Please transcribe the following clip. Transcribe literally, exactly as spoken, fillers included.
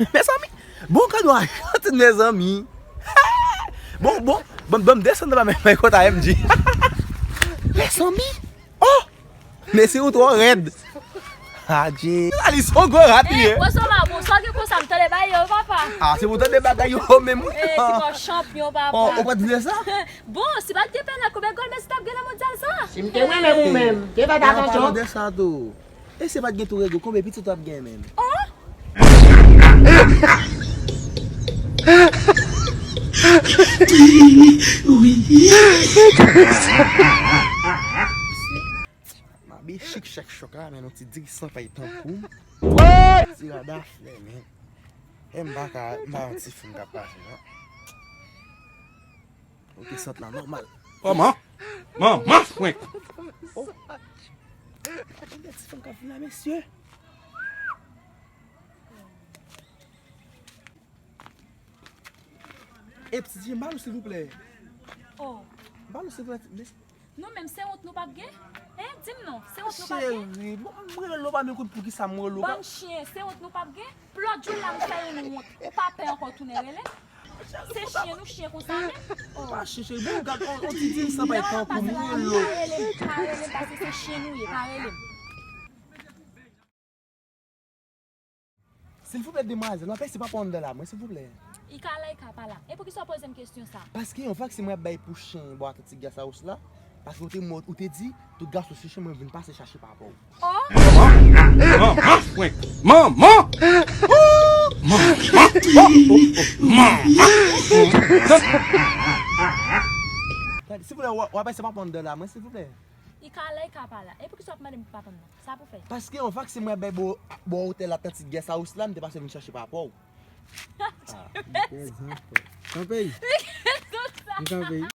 Mezanmi, bon kado a janti, mezanmi. Bon, bon, bon, bon, desann nan pa menm kota M J. Mezanmi, oh! Mesye, ou twò rèd. Adje. Sa li son gwo rat li ye. Wè sa ma bon, sa gen konsa m tande bay yo, papa. Ah, se pou tande bagay yo menm, wi. Eh, ti kò chanpyon, papa. Oh, ou pa t vle sa? Bon, si pa t gen pènal, konbyen gòl Messi t ap gen nan mondyal sa? Si m te renmen ou menm, te fè atansyon. An palan de sa tou, e si pa t gen tou rego, konbyen pitit w ap gen menm? Oh! Wi. M a byen chik chak chòk la, men yon ti diri san pay tankou m. Ti rada flè, men. E m pa ka, m pa yon ti fanm k ap pase, non. Ok, sant la nòmal. Kòman? Manman frenk! Oh! Gade ti fanm k ap vin la, mesye! E piti fi, m ba nou silvouplè. Oh. M ba nou silvouplè, ti, mes- Nou menm, se wont nou p ap gen? Hein? Di m non, se wont nou p ap gen? Cheri, bon, m rele l, ou pa menm konn poukisa m rele w. Bann chen, se wont nou p ap gen? Lòt jou la m fè youn wont. Ou pa pè ankò tounen rele? Se chen nou chen konsa menm? Oh. Pa chen, cheri, bon, gad, on, on ti diri san pay tankou m, rele l. Pa rele m, pa rele m, paske se chen nou ye, pa rele m. Silvouplè, demwazèl, m ap pèse papa anndan la, mwen, silvouplè. I ka la, i ka pa la. E poukisa w poze m kesyon sa? Paske yon vaksen mwen ap bay pou chen bò Atlantic Guest House la, paske ou te, ou te di, tout gason se chen, mwen vin pase chache papa w. Oh! Manman frenk! Manman! Manman! Manman! Gade, silvouplè, w ap, w ap pèse papa anndan la, mwen, silvouplè. I ka la, i ka pa la. E poukisa w ap mande m pou papa m nan? Sa pou fè? Paske yon vaksen mwen bay bò, bò otèl Atlantic Guest House la, m te pase vin chache papa w. Ah. Kanpe. M kanpe.